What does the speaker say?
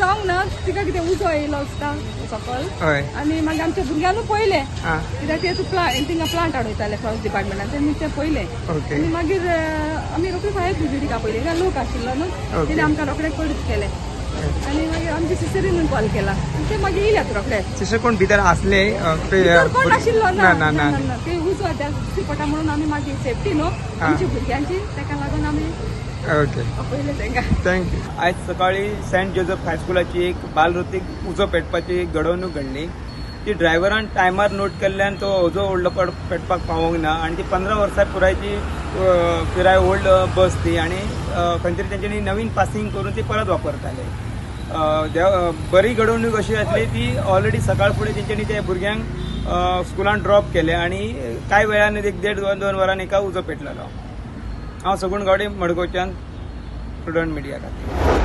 जावंक ना. तिका कितें उजो येयलो आसता सकल. हय. आनी मागीर आमच्या भुरग्यांनू पळयलें, कित्याक ते प्लांट, थिंगा प्लांट हाडयताले फॉरेस्ट डिपार्टमेंटान, तेणी तें पळयलें. आनी मागीर आमी रोखडी फायर ब्रिगेडीक आपयली कित्याक लोक आशिल्लो न्हू. तेणी आमकां रोखडे कळीत केलें आनी मागीर आमच्या सिस्टरीन कॉल केला आनी ते मागीर येयल्यात रोखडे. तशें कोण भितर आसले भितर कोण आशिल्लो ना. ना ना. ना ना, ते उजो त्या पडटा म्हणून आमी मागीर सेफ्टी न्हू आमच्या भुरग्यांची, ताका लागून आमी आपयले तांकां. Thank you. आयज सकाळी सेंट जोजफ हायस्कुलाची एक बालरुतीक उजो पेटपाची एक घडवणूक घडली. ती ड्रायव्हरान टायमार नोट केल्ल्यान तो उजो व्हडलो पेटपाक पावोंक ना आनी ती 15 वर्सां पुरायची पिराय ओल्ड बस ती आनी खंय तरी तेंच्यांनी नवीन पासिंग करून ती परत वापरताले. बरी घडवणूक अशी जातली, ती ऑलरेडी सकाळ फुडें तेंच्यांनी त्या भुरग्यांक स्कुलान ड्रॉप केले आनी कांय वेळान एक देड दोन वरान एका उजो पेटलेलो. हांव सगूण गावडे, मडगांवच्यान, प्रुडंट मिडिया खातीर.